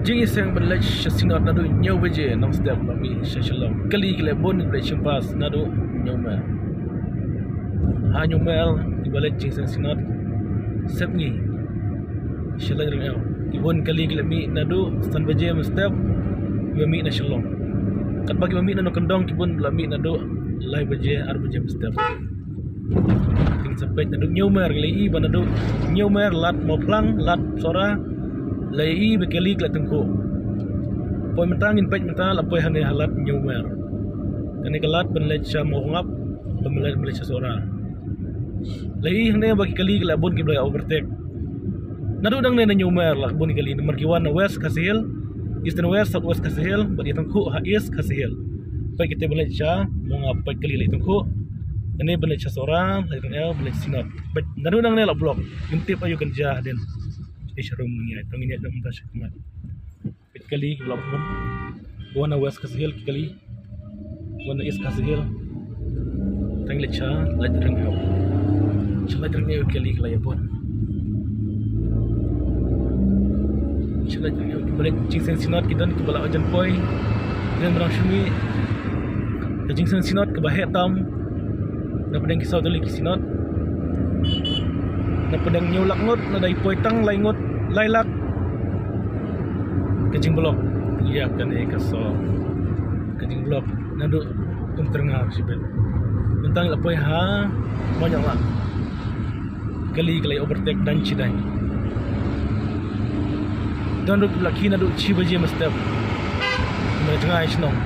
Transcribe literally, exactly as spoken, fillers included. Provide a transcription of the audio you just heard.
Jingïaseng ban leit sha Synod naduh hynñiew baje nongstep ba mih sha Shillong. Kali ki la bun ki la shim pass naduh Hynñiewmer. Ha Hynñiewmer kiba leit jingseng Synod sepngi sha Laitryngew. Ki bun kali ki la mih naduh san baje mynstep kiba mih na Shillong. Katba kiba mih na Nongkyndong ki bun la mih naduh lai baje ar baje mynstep. Teng sa peit naduh Hynñiewmer, la ïohi ba naduh Hynñiewmer, Lad Mawphlang, Lad Sohra, la ïohi ba kali ki la tyngkhuh. Poi mynta ngin peit mynta la poi hangne ha Lad Hynñiewmer. Kane ka lad ban leit sha Mawngap, ban leit, ban leit sha Sohra. La ïohi hangne ba ki kali ki la bun kiba la overtake. Naduh nangne na Hynñiewmer la bun ki kali namar ki wan na West Khasi Hills, Eastern West, South West Khasi Hills, bad ïa tyngkhuh ha East Khasi Hills. Peit kita ban leit sha Mawngap, peit kali la tyngkhuh. Kane ban leit sha Sohra, Laitryngew, ban leit Synod. Peit naduh nangne la block. Ngim tip aïu kan jia hadien. Ish, harum ngi ai, tang ngi ai dang ta sha khmat. Peit kali ki la bun. Wan na West Khasi Hills ki kali. Wan na East Khasi Hills. Tang leit sha Laitryngew. Sha Laitryngew ki kali ki la ïa bun. Sha Laitryngew kiba leit jingseng Synod ki don kiba la jan poi. Ki don ba dang shu mih. Ka jingseng Synod kaba heh tam. Na pdeng ki saw tylli ki Synod. Na pdeng hynñiew lak ngut, na dei poi tang lai ngut, lai lak. Ka jingblock ïa kane ka saw. Ka jingblock naduh Umtyrnga shibit. Mynta la poi ha Mawïanglak. Kali ki la overtake dang shi dang. Don ruh kiba la khie naduh shi baje mynstep. Mynta jngai shnong.